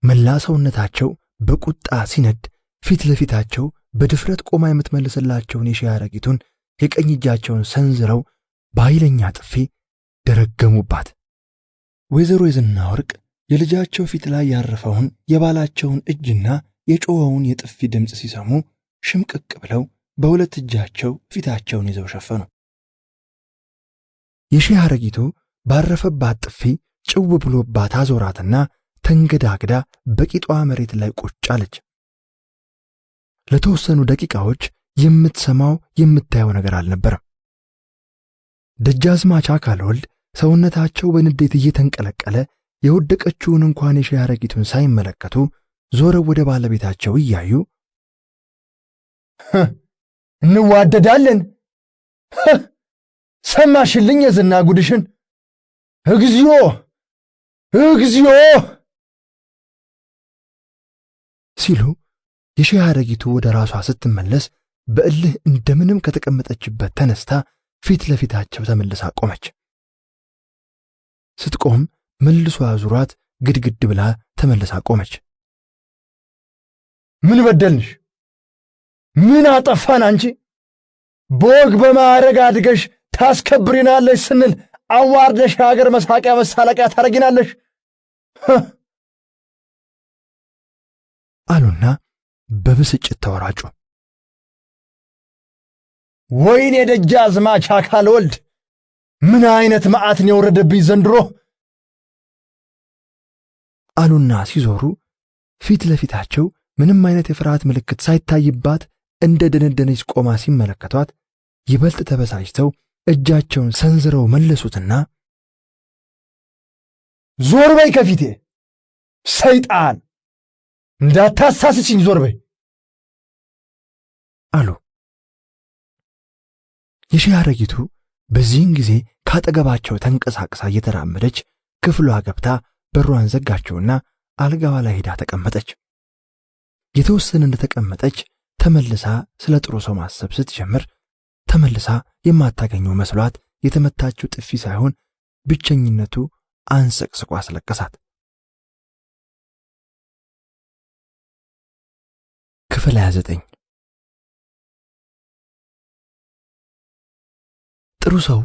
መላ ሰውነታቸው በቁጣ ሲነድ ፊት ለፊታቸው በድፍረት ቆማ የምትመልስላቸውን የሺህ አረጊቱን የቀኝ እጃቸውን ሰንዝረው በኃይለኛ ጥፊ ደረገሙባት። ወይዘሮ የዝና ወርቅ የልጃቸው ፊት ላይ ያረፈውን የባላቸውን እጅና የጮኸውን የጥፊ ድምፅ ሲሰሙ ሽምቅቅ ብለው በሁለት እጃቸው ፊታቸውን ይዘው ሸፈኑ። የሺህ አረጊቱ ባረፈባት ጥፊ ጭው ብሎባት አዞራትና ተንገዳግዳ በቂጧ መሬት ላይ ቁጭ አለች። ለተወሰኑ ደቂቃዎች የምትሰማው የምታየው ነገር አልነበረም። ደጃዝማች አካልወልድ ሰውነታቸው በንዴት እየተንቀለቀለ የወደቀችውን እንኳን የሺህ አረጊቱን ሳይመለከቱ ዞረው ወደ ባለቤታቸው እያዩ እንዋደዳለን፣ ሰማሽልኝ የዝና ጉድሽን? እግዚኦ እግዚኦ ሲሉ የሺህ አረጊቱ ወደ ራሷ ስትመለስ በእልህ እንደምንም ከተቀመጠችበት ተነስታ ፊት ለፊታቸው ተመልሳ ቆመች። ስትቆም መልሶ አዙሯት ግድግድ ብላ ተመልሳ ቆመች። ምን በደልንሽ? ምን አጠፋን? አንቺ በወግ በማዕረግ አድገሽ ታስከብሪናለሽ ስንል አዋርደሽ የሀገር መሳቂያ መሳለቂያ ታረጊናለሽ አሉና በብስጭት ተወራጩ። ወይኔ ደጃዝማች አካልወልድ ምን አይነት መዓትን የወረደብኝ ዘንድሮ አሉና ሲዞሩ ፊት ለፊታቸው ምንም አይነት የፍርሃት ምልክት ሳይታይባት እንደ ደነደነች ቆማ ሲመለከቷት ይበልጥ ተበሳጭተው እጃቸውን ሰንዝረው መለሱትና ዞር በይ ከፊቴ ሰይጣን፣ እንዳታሳስችኝ ዞር በይ አሉ። የሺህ አረጊቱ በዚህን ጊዜ ካጠገባቸው ተንቀሳቅሳ እየተራመደች ክፍሏ ገብታ በሯን ዘጋቸውና አልጋዋ ላይ ሄዳ ተቀመጠች። የተወሰነ እንደተቀመጠች ተመልሳ ስለ ጥሩ ሰው ማሰብ ስትጀምር ተመልሳ የማታገኘው መስሏት የተመታችው ጥፊ ሳይሆን ብቸኝነቱ አንሰቅስቆ አስለቀሳት። ክፍል 29። ጥሩ ሰው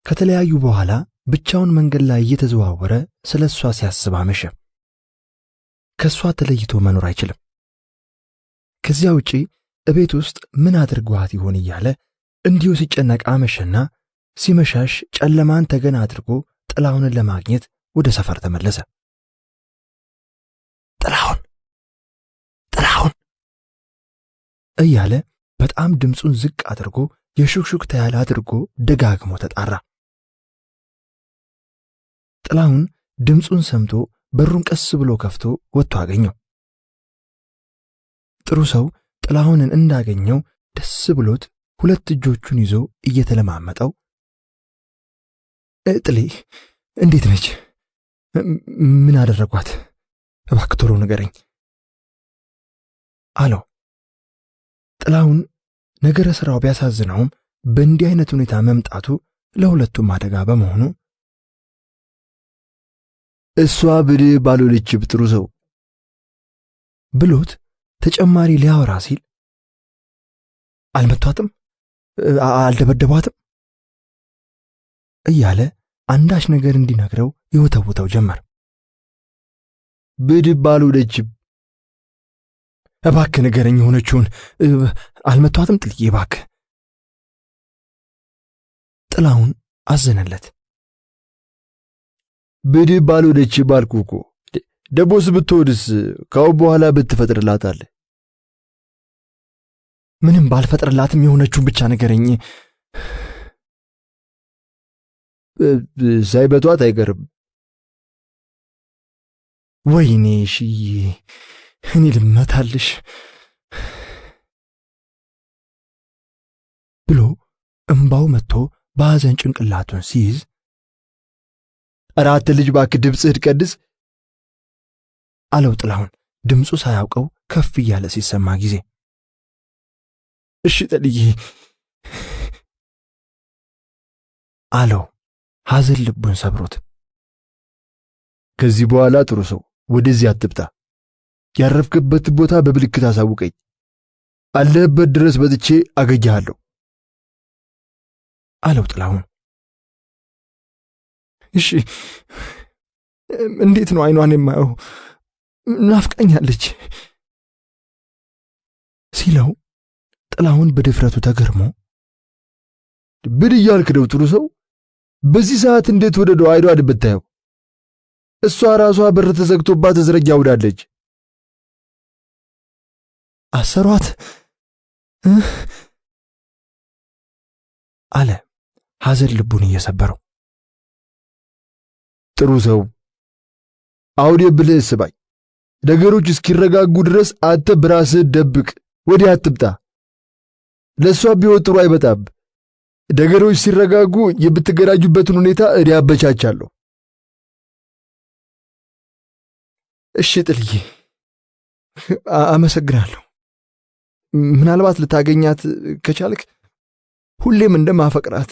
ከተለያዩ በኋላ ብቻውን መንገድ ላይ እየተዘዋወረ ስለ እሷ ሲያስብ አመሸ። ከእሷ ተለይቶ መኖር አይችልም። ከዚያ ውጪ እቤት ውስጥ ምን አድርጓት ይሆን እያለ እንዲሁ ሲጨነቅ አመሸና ሲመሻሽ ጨለማን ተገን አድርጎ ጥላሁንን ለማግኘት ወደ ሰፈር ተመለሰ። ጥላሁን ጥላሁን እያለ በጣም ድምፁን ዝቅ አድርጎ የሹክሹክታ ያህል አድርጎ ደጋግሞ ተጣራ። ጥላሁን ድምፁን ሰምቶ በሩን ቀስ ብሎ ከፍቶ ወጥቶ አገኘው። ጥሩ ሰው ጥላሁንን እንዳገኘው ደስ ብሎት ሁለት እጆቹን ይዞ እየተለማመጠው እጥሌ እንዴት ነች? ምን አደረጓት? እባክህ ቶሎ ንገረኝ አለው። ጥላሁን ነገረ ሥራው ቢያሳዝነውም በእንዲህ አይነት ሁኔታ መምጣቱ ለሁለቱም አደጋ በመሆኑ እሷ ብድህ ባልሆነችም ጥሩ ሰው ብሎት ተጨማሪ ሊያወራ ሲል አልመቷትም፣ አልደበደቧትም እያለ አንዳች ነገር እንዲነግረው ይወተውተው ጀመር። ብድህ ባልሆነችም እባክህ ንገረኝ የሆነችውን። አልመቷትም ጥልዬ እባክህ። ጥላሁን አዘነለት። ብድህ ባልሆነችም አልኩህ እኮ። ደሞስ ብትሆንስ ካሁን በኋላ ብትፈጥርላታለህ? ምንም ባልፈጥርላትም የሆነችውን ብቻ ንገረኝ። ሳይመቷት አይቀርም። ወይኔ ሽዬ፣ እኔ ልመታልሽ ብሎ እምባው መጥቶ በሐዘን ጭንቅላቱን ሲይዝ ኧረ አንተ ልጅ እባክህ ድምፅህን ቀንስ አለው ጥላሁን ድምፁ ሳያውቀው ከፍ እያለ ሲሰማ ጊዜ። እሺ ጥልዬ አለው ሐዘን ልቡን ሰብሮት። ከዚህ በኋላ ጥሩ ሰው ወደዚህ አትምጣ። ያረፍክበት ቦታ በምልክት አሳውቀኝ። አለህበት ድረስ መጥቼ አገኘሃለሁ አለው ጥላሁን። እሺ፣ እንዴት ነው አይኗን የማየው? ናፍቃኛለች ሲለው ጥላሁን በድፍረቱ ተገርሞ ብድ እያልክ ነው ጥሩ ሰው? በዚህ ሰዓት እንዴት ወደ አይኗን ብታየው? እሷ ራሷ በር ተዘግቶባት እዝረኛ ውዳለች። አሰሯት አለ ሐዘን ልቡን እየሰበረው። ጥሩ ሰው፣ አሁን የብልህ ስማኝ። ነገሮች እስኪረጋጉ ድረስ አንተ በራስህ ደብቅ፣ ወዲህ አትምጣ። ለእሷ ቢሆን ጥሩ አይመጣም። ነገሮች ሲረጋጉ የምትገናኙበትን ሁኔታ እኔ አመቻቻለሁ። እሺ ጥልዬ፣ አመሰግናለሁ። ምናልባት ልታገኛት ከቻልክ ሁሌም እንደማፈቅራት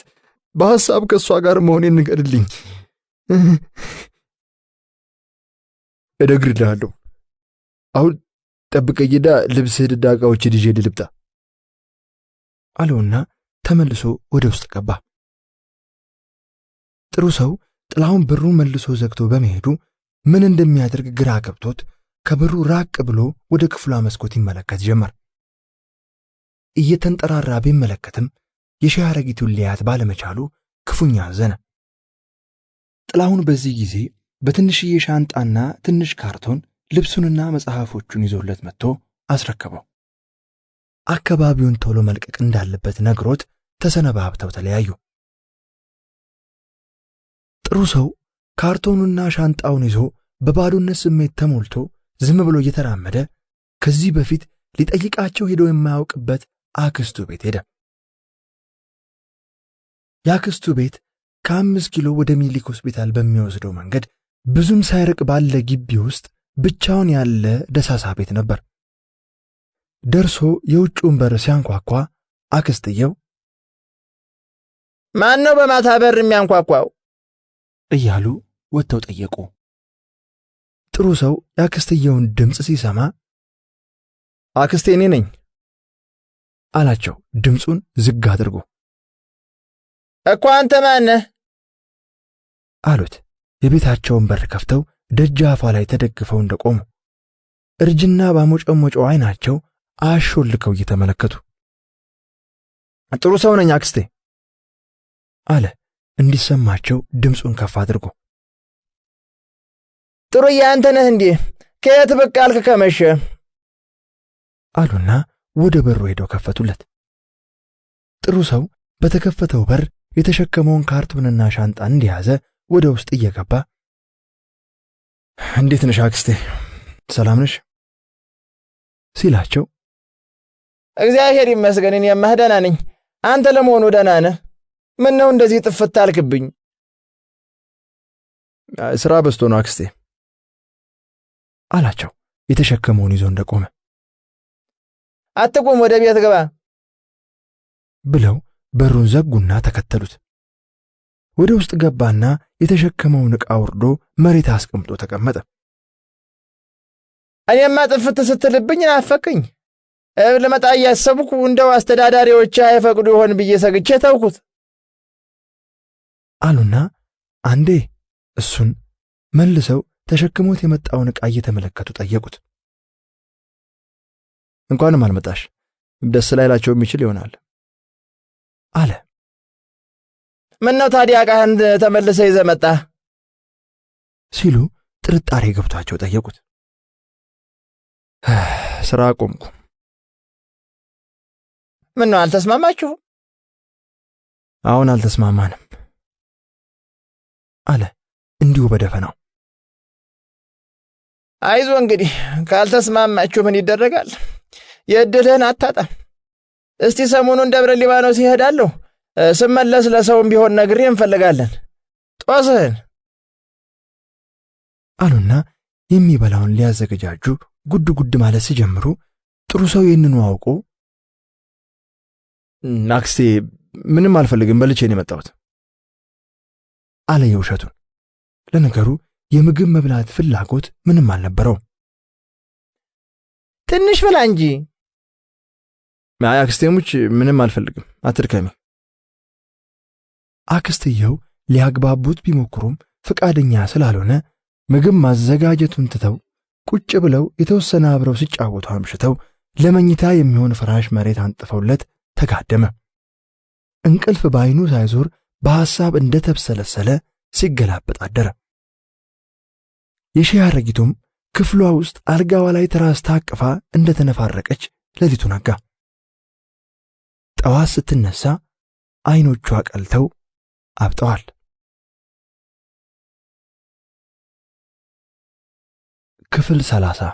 በሐሳብ ከእሷ ጋር መሆኔን ንገርልኝ። እነግርልሃለሁ። አሁን ጠብቀኝና ልብስህንና ዕቃዎችን ይዤ ልምጣ አለውና ተመልሶ ወደ ውስጥ ገባ። ጥሩ ሰው ጥላሁን በሩን መልሶ ዘግቶ በመሄዱ ምን እንደሚያደርግ ግራ ገብቶት ከበሩ ራቅ ብሎ ወደ ክፍሏ መስኮት ይመለከት ጀመር። እየተንጠራራ ቢመለከትም የሺህ አረጊቱን ሊያት ባለመቻሉ ክፉኛ አዘነ። ጥላሁን በዚህ ጊዜ በትንሽዬ ሻንጣና ትንሽ ካርቶን ልብሱንና መጽሐፎቹን ይዞለት መጥቶ አስረከበው። አካባቢውን ቶሎ መልቀቅ እንዳለበት ነግሮት ተሰነባብተው ተለያዩ። ጥሩ ሰው ካርቶኑና ሻንጣውን ይዞ በባዶነት ስሜት ተሞልቶ ዝም ብሎ እየተራመደ ከዚህ በፊት ሊጠይቃቸው ሄዶ የማያውቅበት አክስቱ ቤት ሄደ። የአክስቱ ቤት ከ5 ኪሎ ወደ ሚኒሊክ ሆስፒታል በሚወስደው መንገድ ብዙም ሳይርቅ ባለ ግቢ ውስጥ ብቻውን ያለ ደሳሳ ቤት ነበር። ደርሶ የውጭውን በር ሲያንኳኳ አክስትየው ማን ነው በማታ በር የሚያንኳኳው እያሉ ወጥተው ጠየቁ። ጥሩ ሰው የአክስትየውን ድምፅ ሲሰማ አክስቴ እኔ ነኝ አላቸው ድምፁን ዝግ አድርጎ። እኮ አንተ ማነህ አሉት። የቤታቸውን በር ከፍተው ደጃፏ ላይ ተደግፈው እንደቆሙ እርጅና ባሞጨሞጨው አይናቸው አሾልከው እየተመለከቱ ጥሩ ሰው ነኝ አክስቴ አለ እንዲሰማቸው ድምፁን ከፍ አድርጎ። ጥሩዬ አንተ ነህ እንዴ? ከየት ብቅ አልክ ከመሸ አሉና ወደ በሩ ሄደው ከፈቱለት። ጥሩ ሰው በተከፈተው በር የተሸከመውን ካርቶንና ሻንጣ እንደያዘ ወደ ውስጥ እየገባ እንዴት ነሽ አክስቴ፣ ሰላም ነሽ ሲላቸው እግዚአብሔር ይመስገን እኔማ ደህና ነኝ። አንተ ለመሆኑ ደህና ነህ? ምን ነው እንደዚህ ጥፍት አልክብኝ? ስራ በዝቶ ነው አክስቴ አላቸው የተሸከመውን ይዞ እንደቆመ። አትቁም፣ ወደ ቤት ግባ ብለው በሩን ዘጉና ተከተሉት። ወደ ውስጥ ገባና የተሸከመውን ዕቃ ወርዶ መሬት አስቀምጦ ተቀመጠ። እኔማ ጥፍት ስትልብኝ ናፈቅኝ። ልመጣ እያሰብኩ እንደው አስተዳዳሪዎች አይፈቅዱ ይሆን ብዬ ሰግቼ ተውኩት አሉና አንዴ እሱን መልሰው ተሸክሞት የመጣውን ዕቃ እየተመለከቱ ጠየቁት። እንኳንም አልመጣሽ፣ ደስ ላይላቸው የሚችል ይሆናል አለ። ምነው ታዲያ ዕቃህን ተመልሰህ ይዘህ መጣህ ሲሉ ጥርጣሬ ገብቷቸው ጠየቁት። ስራ አቆምኩ። ምነው አልተስማማችሁም? አሁን አልተስማማንም አለ እንዲሁ በደፈናው። አይዞ እንግዲህ ካልተስማማችሁ ምን ይደረጋል? የእድልህን አታጣም። እስቲ ሰሞኑን ደብረ ሊባኖስ ይሄዳለሁ። ስመለስ ለሰውም ቢሆን ነግሬ እንፈልጋለን። ጦስህን አሉና የሚበላውን ሊያዘገጃጁ ጉድ ጉድ ማለት ሲጀምሩ ጥሩ ሰው ይህንኑ አውቆ አክስቴ ምንም አልፈልግም፣ በልቼ ነው የመጣሁት አለ የውሸቱን። ለነገሩ የምግብ መብላት ፍላጎት ምንም አልነበረውም። ትንሽ ብላ እንጂ። አይ አክስቴ ሙች ምንም አልፈልግም፣ አትድከሚ። አክስትየው ሊያግባቡት ቢሞክሩም ፈቃደኛ ስላልሆነ ምግብ ማዘጋጀቱን ትተው ቁጭ ብለው የተወሰነ አብረው ሲጫወቱ አምሽተው ለመኝታ የሚሆን ፍራሽ መሬት አንጥፈውለት ተጋደመ። እንቅልፍ በዓይኑ ሳይዞር በሐሳብ እንደተብሰለሰለ ሲገላበጥ አደረ። የሺህ አረጊቱም ክፍሏ ውስጥ አልጋዋ ላይ ትራስ ታቅፋ እንደተነፋረቀች ሌሊቱ ነጋ። ጠዋት ስትነሳ ዓይኖቿ ቀልተው አብጠዋል። ክፍል 30።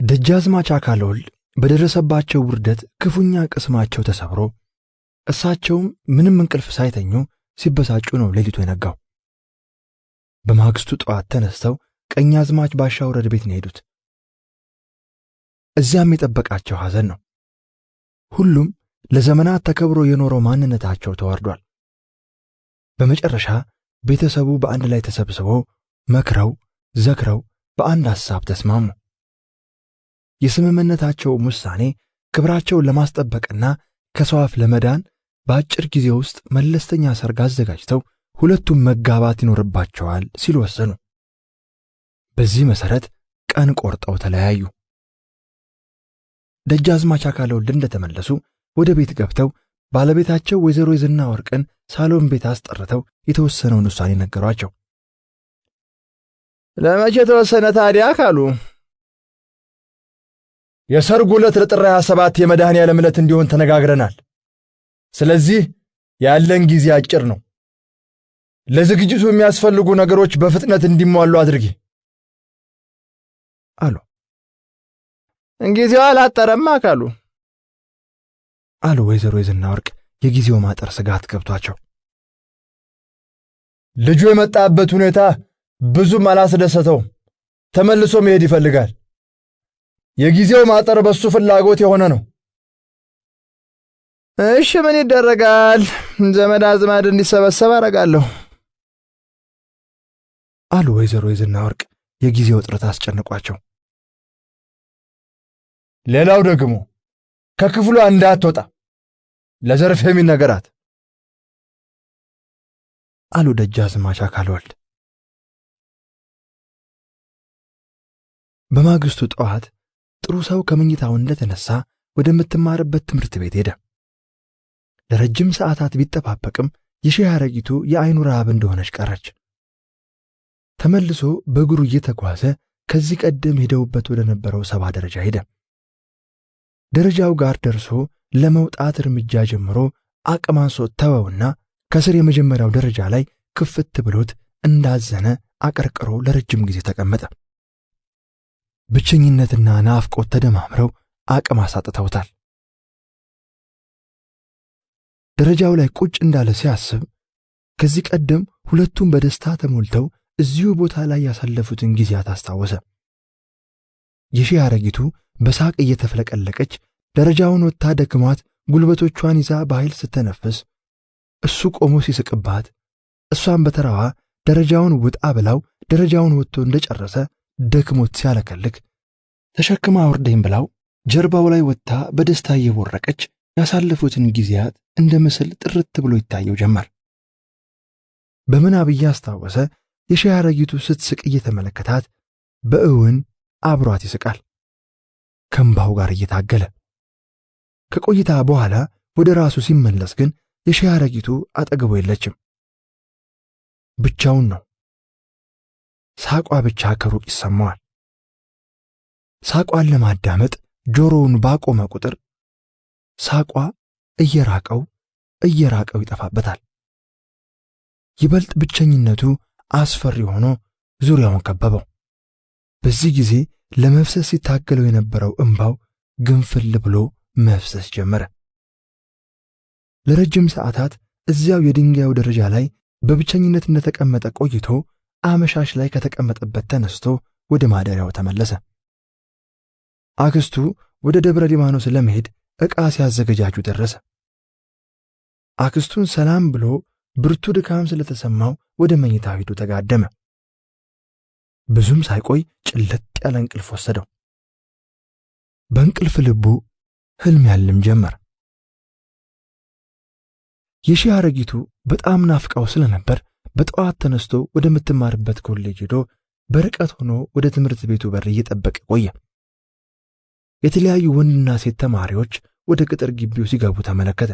ደጃዝማች አካለወልድ በደረሰባቸው ውርደት ክፉኛ ቅስማቸው ተሰብሮ እሳቸውም ምንም እንቅልፍ ሳይተኙ ሲበሳጩ ነው ሌሊቱ የነጋው። በማግስቱ ጠዋት ተነስተው ቀኛዝማች ባሻውረድ ቤት ነው የሄዱት። እዚያም የጠበቃቸው ሐዘን ነው። ሁሉም ለዘመናት ተከብሮ የኖረው ማንነታቸው ተዋርዷል። በመጨረሻ ቤተሰቡ በአንድ ላይ ተሰብስበው መክረው ዘክረው በአንድ ሐሳብ ተስማሙ። የስምምነታቸው ውሳኔ ክብራቸውን ለማስጠበቅና ከሰው አፍ ለመዳን በአጭር ጊዜ ውስጥ መለስተኛ ሰርግ አዘጋጅተው ሁለቱም መጋባት ይኖርባቸዋል ሲሉ ወሰኑ። በዚህ መሰረት ቀን ቆርጠው ተለያዩ። ደጃዝማች አካለወልድ እንደተመለሱ ወደ ቤት ገብተው ባለቤታቸው ወይዘሮ የዝና ወርቅን ሳሎን ቤት አስጠርተው የተወሰነውን ውሳኔ ነገሯቸው። ለመቼ ተወሰነ ታዲያ ካሉ፣ የሰርጉ ዕለት ለጥር 27 የመድኃኔዓለም ዕለት እንዲሆን ተነጋግረናል። ስለዚህ ያለን ጊዜ አጭር ነው። ለዝግጅቱ የሚያስፈልጉ ነገሮች በፍጥነት እንዲሟሉ አድርጊ አሉ። ጊዜው አላጠረማ ካሉ አሉ ወይዘሮ የዝና ወርቅ የጊዜው ማጠር ስጋት ገብቷቸው። ልጁ የመጣበት ሁኔታ ብዙም አላስደሰተውም። ተመልሶ መሄድ ይፈልጋል። የጊዜው ማጠር በሱ ፍላጎት የሆነ ነው። እሺ ምን ይደረጋል? ዘመድ አዝማድ እንዲሰበሰብ አደርጋለሁ አሉ ወይዘሮ የዝና ወርቅ የጊዜው እጥረት አስጨንቋቸው። ሌላው ደግሞ ከክፍሏ እንዳትወጣ ለዘርፌም ይነገራት አሉ ደጃዝማች አካለወልድ። በማግስቱ ጠዋት ጥሩ ሰው ከመኝታው እንደተነሳ ወደምትማርበት ትምህርት ቤት ሄደ። ለረጅም ሰዓታት ቢጠባበቅም የሺህ አረጊቱ የአይኑ ረሃብ እንደሆነች ቀረች። ተመልሶ በእግሩ እየተጓዘ ከዚህ ቀደም ሄደውበት ወደ ነበረው 70 ደረጃ ሄደ። ደረጃው ጋር ደርሶ ለመውጣት እርምጃ ጀምሮ አቅም አንሶት ተወውና ከስር የመጀመሪያው ደረጃ ላይ ክፍት ብሎት እንዳዘነ አቀርቅሮ ለረጅም ጊዜ ተቀመጠ። ብቸኝነትና ናፍቆት ተደማምረው አቅም አሳጥተውታል። ደረጃው ላይ ቁጭ እንዳለ ሲያስብ ከዚህ ቀደም ሁለቱም በደስታ ተሞልተው እዚሁ ቦታ ላይ ያሳለፉትን ጊዜያት አስታወሰ። የሺህ አረጊቱ በሳቅ እየተፍለቀለቀች ደረጃውን ወጥታ ደክሟት ጉልበቶቿን ይዛ በኃይል ስተነፍስ እሱ ቆሞ ሲስቅባት፣ እሷም በተራዋ ደረጃውን ውጣ ብላው ደረጃውን ወጥቶ እንደጨረሰ ደክሞት ሲያለከልክ ተሸክማ አውርደኝ ብላው ጀርባው ላይ ወጥታ በደስታ እየቦረቀች ያሳለፉትን ጊዜያት እንደ ምስል ጥርት ብሎ ይታየው ጀመር። በምናብ እያስታወሰ የሺህ አረጊቱ ስትስቅ እየተመለከታት በእውን አብሯት ይስቃል፣ ከእምባው ጋር እየታገለ። ከቆይታ በኋላ ወደ ራሱ ሲመለስ ግን የሺህ አረጊቱ አጠገቡ የለችም። ብቻውን ነው። ሳቋ ብቻ ከሩቅ ይሰማዋል። ሳቋን ለማዳመጥ ጆሮውን ባቆመ ቁጥር ሳቋ እየራቀው እየራቀው ይጠፋበታል። ይበልጥ ብቸኝነቱ አስፈሪ ሆኖ ዙሪያውን ከበበው። በዚህ ጊዜ ለመፍሰስ ሲታገለው የነበረው እንባው ግንፍል ብሎ መፍሰስ ጀመረ። ለረጅም ሰዓታት እዚያው የድንጋዩ ደረጃ ላይ በብቸኝነት እንደተቀመጠ ቆይቶ አመሻሽ ላይ ከተቀመጠበት ተነስቶ ወደ ማደሪያው ተመለሰ። አክስቱ ወደ ደብረ ሊባኖስ ለመሄድ ዕቃ ሲያዘገጃጁ ደረሰ። አክስቱን ሰላም ብሎ ብርቱ ድካም ስለተሰማው ወደ መኝታ ሄዶ ተጋደመ። ብዙም ሳይቆይ ጭልጥ ያለ እንቅልፍ ወሰደው። በእንቅልፍ ልቡ ህልም ያልም ጀመር። የሺህ አረጊቱ በጣም ናፍቃው ስለነበር በጠዋት ተነስቶ ወደምትማርበት ኮሌጅ ሄዶ በርቀት ሆኖ ወደ ትምህርት ቤቱ በር እየጠበቀ ቆየ። የተለያዩ ወንድና ሴት ተማሪዎች ወደ ቅጥር ግቢው ሲገቡ ተመለከተ።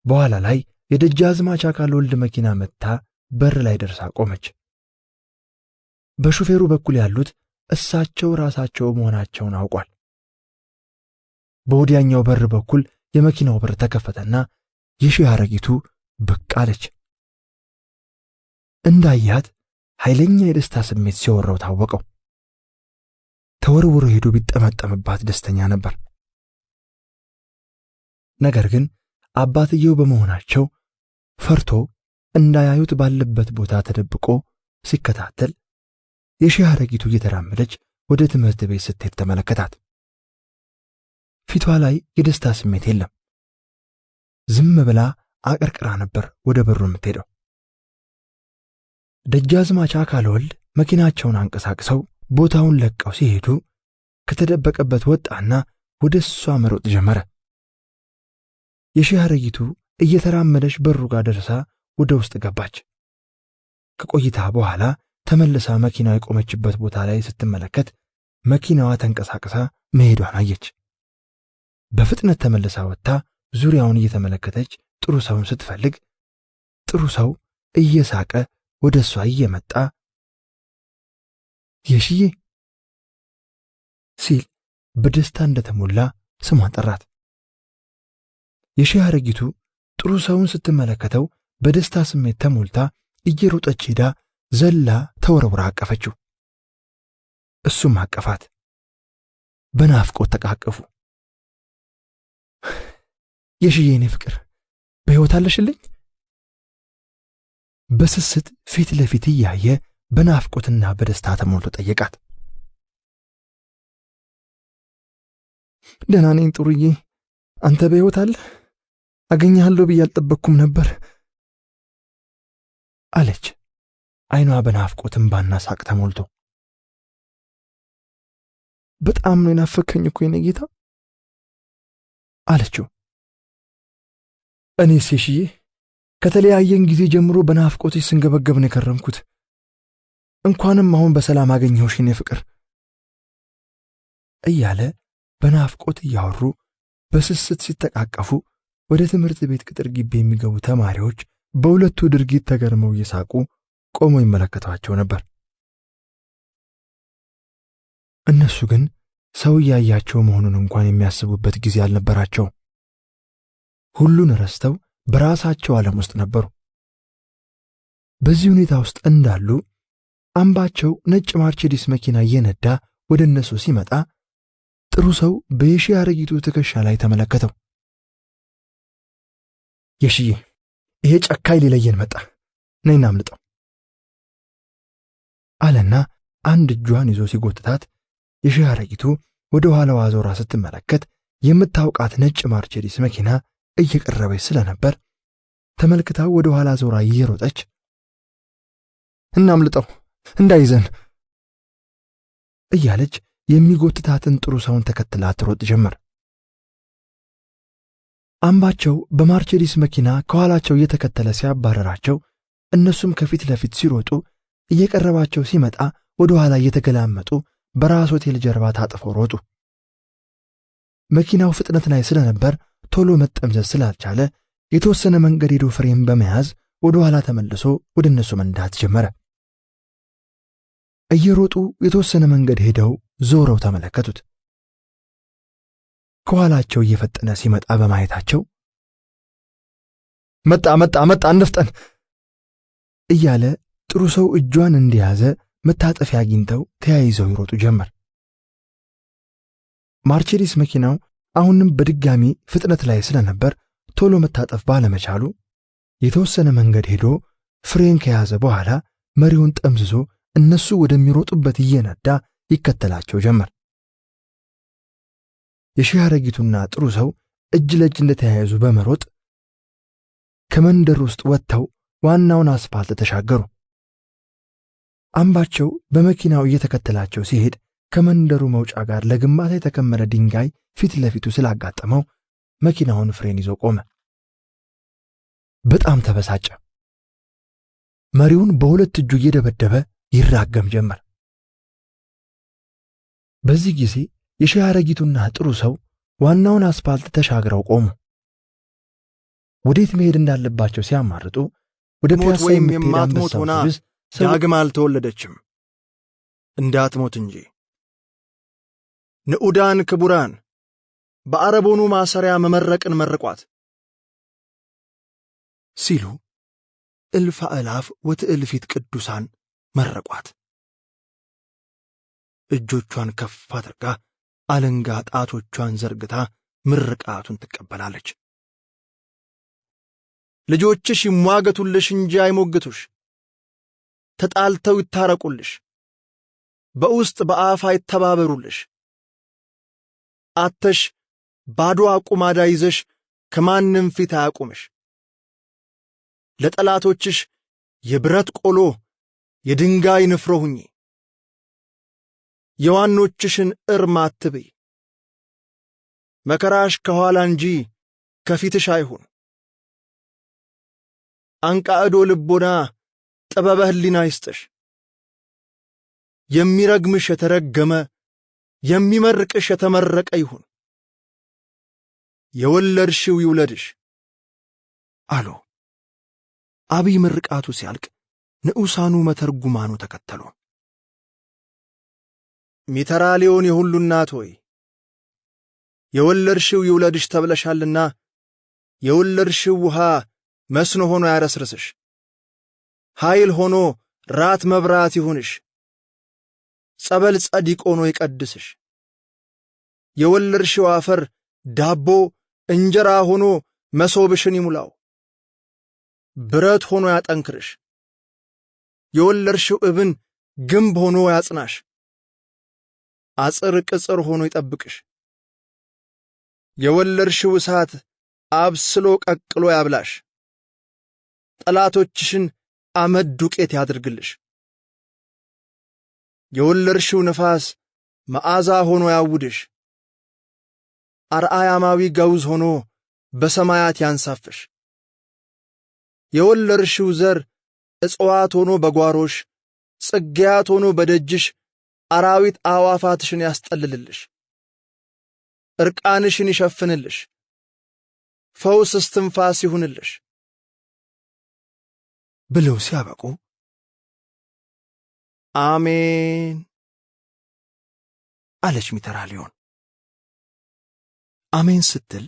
በኋላ ላይ የደጃዝማች አካል ወልድ መኪና መጥታ በር ላይ ደርሳ ቆመች። በሹፌሩ በኩል ያሉት እሳቸው ራሳቸው መሆናቸውን አውቋል። በወዲያኛው በር በኩል የመኪናው በር ተከፈተና የሺህ አረጊቱ ብቅ አለች። እንዳያት ኃይለኛ የደስታ ስሜት ሲወረው ታወቀው። ተወርውሮ ሄዶ ቢጠመጠምባት ደስተኛ ነበር። ነገር ግን አባትየው በመሆናቸው ፈርቶ እንዳያዩት ባለበት ቦታ ተደብቆ ሲከታተል የሺህ አረጊቱ እየተራመደች ወደ ትምህርት ቤት ስትሄድ ተመለከታት። ፊቷ ላይ የደስታ ስሜት የለም። ዝም ብላ አቀርቅራ ነበር ወደ በሩ የምትሄደው። ደጃዝማች አካል ወልድ መኪናቸውን አንቀሳቅሰው ቦታውን ለቀው ሲሄዱ ከተደበቀበት ወጣና ወደ እሷ መሮጥ ጀመረ። የሺህ አረጊቱ እየተራመደች በሩ ጋር ደርሳ ወደ ውስጥ ገባች። ከቆይታ በኋላ ተመልሳ መኪናዋ የቆመችበት ቦታ ላይ ስትመለከት መኪናዋ ተንቀሳቅሳ መሄዷን አየች። በፍጥነት ተመልሳ ወጥታ ዙሪያውን እየተመለከተች ጥሩ ሰውን ስትፈልግ ጥሩ ሰው እየሳቀ ወደ እሷ እየመጣ የሺዬ ሲል በደስታ እንደተሞላ ስሟን ጠራት። የሺህ አረጊቱ ጥሩ ሰውን ስትመለከተው በደስታ ስሜት ተሞልታ እየሮጠች ሄዳ ዘላ ተወርውራ አቀፈችው። እሱም አቀፋት። በናፍቆት ተቃቀፉ። የሺዬ የኔ ፍቅር በሕይወት አለሽልኝ? በስስት ፊት ለፊት እያየ በናፍቆትና በደስታ ተሞልቶ ጠየቃት። ደህና ነኝ ጥሩዬ፣ አንተ በሕይወት አለህ? አገኘሃለሁ ብዬ አልጠበቅኩም ነበር አለች፣ አይኗ በናፍቆት እንባና ሳቅ ተሞልቶ። በጣም ነው የናፈከኝ እኮ የኔ ጌታ አለችው። እኔስ የሺዬ ከተለያየን ጊዜ ጀምሮ በናፍቆትሽ ስንገበገብ ነው የከረምኩት። እንኳንም አሁን በሰላም አገኘሁሽ የኔ ፍቅር እያለ በናፍቆት እያወሩ በስስት ሲተቃቀፉ ወደ ትምህርት ቤት ቅጥር ግቢ የሚገቡ ተማሪዎች በሁለቱ ድርጊት ተገርመው እየሳቁ ቆመው ይመለከቷቸው ነበር። እነሱ ግን ሰው እያያቸው መሆኑን እንኳን የሚያስቡበት ጊዜ አልነበራቸው። ሁሉን ረስተው በራሳቸው ዓለም ውስጥ ነበሩ። በዚህ ሁኔታ ውስጥ እንዳሉ አምባቸው ነጭ ማርቼዲስ መኪና እየነዳ ወደ እነሱ ሲመጣ ጥሩ ሰው በየሺህ አረጊቱ ትከሻ ላይ ተመለከተው። የሺዬ ይሄ ጨካኝ ሊለየን መጣ፣ ነይና አምልጠው አለና አንድ እጇን ይዞ ሲጎትታት የሺህ አረጊቱ ወደ ኋላዋ ዞራ ስትመለከት የምታውቃት ነጭ ማርቼዲስ መኪና እየቀረበች ስለነበር ተመልክታው ወደ ኋላ ዞራ እየሮጠች እናምልጠው እንዳይዘን እያለች የሚጎትታትን ጥሩ ሰውን ተከትላ ትሮጥ ጀመር። አምባቸው በማርቼዲስ መኪና ከኋላቸው እየተከተለ ሲያባረራቸው እነሱም ከፊት ለፊት ሲሮጡ እየቀረባቸው ሲመጣ ወደ ኋላ እየተገላመጡ በራስ ሆቴል ጀርባ ታጥፈው ሮጡ። መኪናው ፍጥነት ላይ ስለነበር ቶሎ መጠምዘዝ ስላልቻለ የተወሰነ መንገድ ሄዶ ፍሬም በመያዝ ወደ ኋላ ተመልሶ ወደ እነሱ መንዳት ጀመረ። እየሮጡ የተወሰነ መንገድ ሄደው ዞረው ተመለከቱት። ከኋላቸው እየፈጠነ ሲመጣ በማየታቸው መጣ መጣ መጣ እንፍጠን እያለ ጥሩ ሰው እጇን እንደያዘ መታጠፊያ አግኝተው ተያይዘው ይሮጡ ጀመር። ማርቼዲስ መኪናው አሁንም በድጋሚ ፍጥነት ላይ ስለነበር ቶሎ መታጠፍ ባለመቻሉ የተወሰነ መንገድ ሄዶ ፍሬን ከያዘ በኋላ መሪውን ጠምዝዞ እነሱ ወደሚሮጡበት እየነዳ ይከተላቸው ጀመር። የሺህ አረጊቱና ጥሩ ሰው እጅ ለእጅ እንደተያያዙ በመሮጥ ከመንደር ውስጥ ወጥተው ዋናውን አስፋልት ተሻገሩ። አምባቸው በመኪናው እየተከተላቸው ሲሄድ ከመንደሩ መውጫ ጋር ለግንባታ የተከመረ ድንጋይ ፊት ለፊቱ ስላጋጠመው መኪናውን ፍሬን ይዞ ቆመ። በጣም ተበሳጨ። መሪውን በሁለት እጁ እየደበደበ ይራገም ጀመር። በዚህ ጊዜ የሺህ አረጊቱና ጥሩ ሰው ዋናውን አስፋልት ተሻግረው ቆሙ። ወዴት መሄድ እንዳለባቸው ሲያማርጡ ወደ ሞት ፒያሳ ወይም የምትሄድ የማትሞት አንበሳ ሆና አውቶቡስ ሰው ዳግም አልተወለደችም፣ እንዳትሞት እንጂ። ንዑዳን ክቡራን፣ በአረቦኑ ማሰሪያ መመረቅን መርቋት ሲሉ እልፍ አእላፍ ወትእልፊት ቅዱሳን መረቋት። እጆቿን ከፍ አድርጋ አለንጋ ጣቶቿን ዘርግታ ምርቃቱን ትቀበላለች። ልጆችሽ ይሟገቱልሽ እንጂ አይሞግቱሽ፣ ተጣልተው ይታረቁልሽ፣ በውስጥ በአፍ አይተባበሩልሽ። አተሽ ባዶ አቁማዳ ይዘሽ ከማንም ፊት አያቁምሽ። ለጠላቶችሽ የብረት ቆሎ የድንጋይ ንፍሮ ሁኚ። የዋኖችሽን እርም አትብይ። መከራሽ ከኋላ እንጂ ከፊትሽ አይሁን። አንቃዕዶ ልቦና ጥበበ ሕሊና ይስጥሽ። የሚረግምሽ የተረገመ የሚመርቅሽ የተመረቀ ይሁን። የወለድሽው ይውለድሽ አሉ። አብይ ምርቃቱ ሲያልቅ ንዑሳኑ መተርጉማኑ ተከተሉ። ሚተራሊዮን የሁሉ እናት ሆይ የወለድሽው ይውለድሽ ተብለሻልና የወለድሽው ውሃ መስኖ ሆኖ ያረስርስሽ፣ ኃይል ሆኖ ራት መብራት ይሁንሽ፣ ጸበል ጸዲቅ ሆኖ ይቀድስሽ። የወለድሽው አፈር ዳቦ እንጀራ ሆኖ መሶብሽን ይሙላው፣ ብረት ሆኖ ያጠንክርሽ። የወለድሽው እብን ግንብ ሆኖ ያጽናሽ፣ አጽር ቅጽር ሆኖ ይጠብቅሽ። የወለድሽው እሳት አብስሎ ቀቅሎ ያብላሽ፣ ጠላቶችሽን አመድ ዱቄት ያድርግልሽ። የወለድሽው ነፋስ መዓዛ ሆኖ ያውድሽ፣ አርአያማዊ ገውዝ ሆኖ በሰማያት ያንሳፍሽ። የወለድሽው ዘር እጽዋት ሆኖ በጓሮሽ፣ ጽጌያት ሆኖ በደጅሽ አራዊት አዋፋትሽን ያስጠልልልሽ፣ እርቃንሽን ይሸፍንልሽ፣ ፈውስ እስትንፋስ ይሁንልሽ ብለው ሲያበቁ አሜን አለች ሚተራሊዮን። አሜን ስትል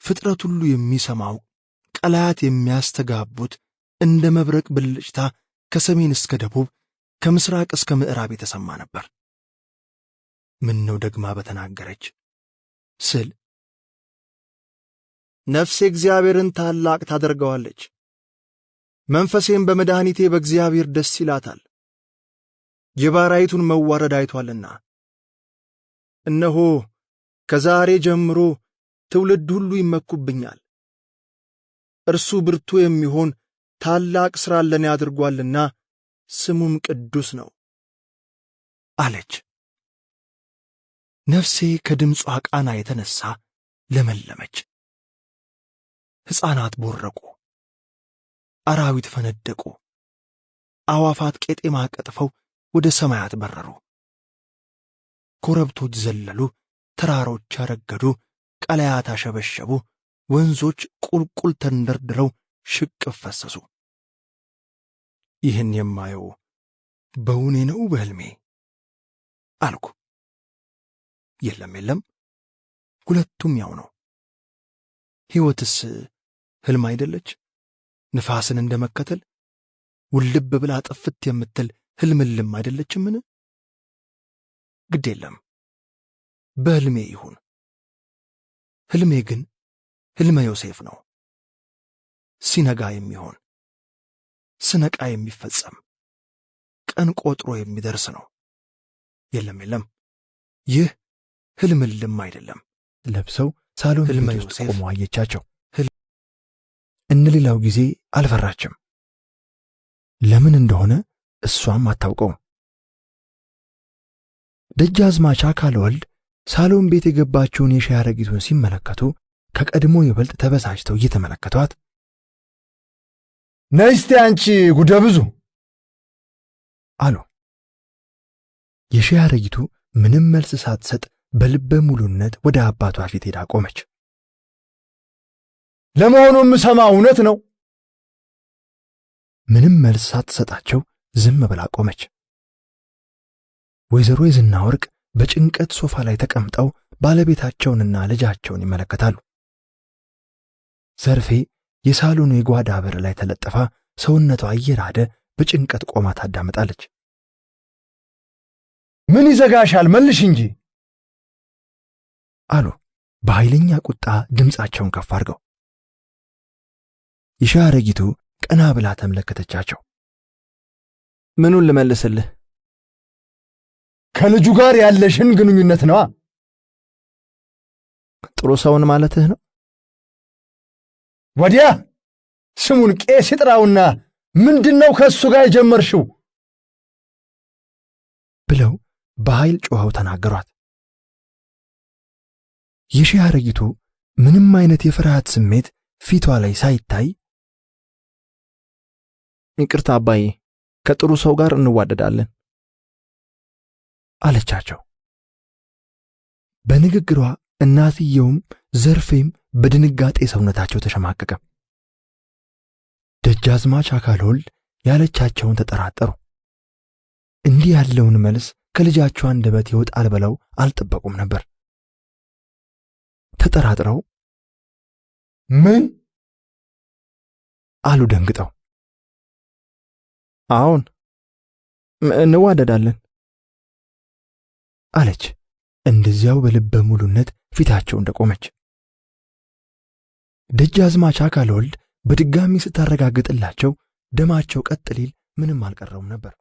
ፍጥረት ሁሉ የሚሰማው ቀላያት የሚያስተጋቡት እንደ መብረቅ ብልጭታ ከሰሜን እስከ ደቡብ ከምስራቅ እስከ ምዕራብ የተሰማ ነበር። ምን ነው ደግማ በተናገረች ስል ነፍሴ እግዚአብሔርን ታላቅ ታደርገዋለች፣ መንፈሴም በመድኃኒቴ በእግዚአብሔር ደስ ይላታል፣ የባሪያይቱን መዋረድ አይቷልና። እነሆ ከዛሬ ጀምሮ ትውልድ ሁሉ ይመኩብኛል፣ እርሱ ብርቱ የሚሆን ታላቅ ሥራ ለኔ አድርጓልና ስሙም ቅዱስ ነው አለች። ነፍሴ ከድምጿ ቃና የተነሳ ለመለመች። ሕፃናት ቦረቁ፣ አራዊት ፈነደቁ፣ አዋፋት ቄጤማ ቀጥፈው ወደ ሰማያት በረሩ። ኮረብቶች ዘለሉ፣ ተራሮች አረገዱ፣ ቀላያት አሸበሸቡ፣ ወንዞች ቁልቁል ተንደርድረው ሽቅብ ፈሰሱ። ይህን የማየው በውኔ ነው በሕልሜ አልኩ። የለም የለም፣ ሁለቱም ያው ነው። ሕይወትስ ሕልም አይደለች? ንፋስን እንደ መከተል ውልብ ብላ ጥፍት የምትል ሕልምልም አይደለችምን? ግድ የለም በሕልሜ ይሁን። ሕልሜ ግን ሕልመ ዮሴፍ ነው። ሲነጋ የሚሆን ስነቃ የሚፈጸም ቀን ቆጥሮ የሚደርስ ነው። የለም የለም፣ ይህ ሕልምልም አይደለም። ለብሰው ሳሎን ሕልመ ቤት ውስጥ ዮሴፍ ቆመው አየቻቸው። እነ ሌላው ጊዜ አልፈራችም። ለምን እንደሆነ እሷም አታውቀውም። ደጃዝማች አካለ ወልድ ሳሎን ቤት የገባችውን የሺህ አረጊቱን ሲመለከቱ ከቀድሞ ይበልጥ ተበሳጭተው እየተመለከቷት ነይ እስቲ አንቺ ጉደ ብዙ አሉ። የሺህ አረጊቱ ምንም መልስ ሳትሰጥ በልበ ሙሉነት ወደ አባቷ ፊት ሄዳ ቆመች። ለመሆኑ የምሰማው እውነት ነው? ምንም መልስ ሳትሰጣቸው ዝም ብላ ቆመች። ወይዘሮ የዝና ወርቅ በጭንቀት ሶፋ ላይ ተቀምጠው ባለቤታቸውንና ልጃቸውን ይመለከታሉ። ዘርፌ የሳሎኑ የጓዳ በር ላይ ተለጥፋ ሰውነቷ እየራደ በጭንቀት ቆማ ታዳምጣለች። ምን ይዘጋሻል? መልሽ እንጂ አሉ በኃይለኛ ቁጣ ድምፃቸውን ከፍ አድርገው። የሺህ አረጊቱ ቀና ብላ ተመለከተቻቸው። ምኑን ልመልስልህ? ከልጁ ጋር ያለሽን ግንኙነት ነዋ። ጥሩ ሰውን ማለትህ ነው? ወዲያ ስሙን ቄስ ይጥራውና ምንድነው ከእሱ ጋር የጀመርሽው? ብለው በኃይል ጮኸው ተናገሯት። የሺህ አረጊቱ ምንም አይነት የፍርሃት ስሜት ፊቷ ላይ ሳይታይ ይቅርታ አባዬ፣ ከጥሩ ሰው ጋር እንዋደዳለን አለቻቸው። በንግግሯ እናትየውም ዘርፌም በድንጋጤ ሰውነታቸው ተሸማቀቀ። ደጃዝማች አካለ ወልድ ያለቻቸውን ተጠራጠሩ። እንዲህ ያለውን መልስ ከልጃቸው አንደበት ይወጣል ብለው አልጠበቁም ነበር። ተጠራጥረው ምን አሉ ደንግጠው። አዎን እንዋደዳለን አለች እንደዚያው በልበ ሙሉነት ፊታቸው እንደቆመች። ደጃዝማች አካለ ወልድ በድጋሚ ስታረጋግጥላቸው ደማቸው ቀጥ ሊል ምንም አልቀረውም ነበር።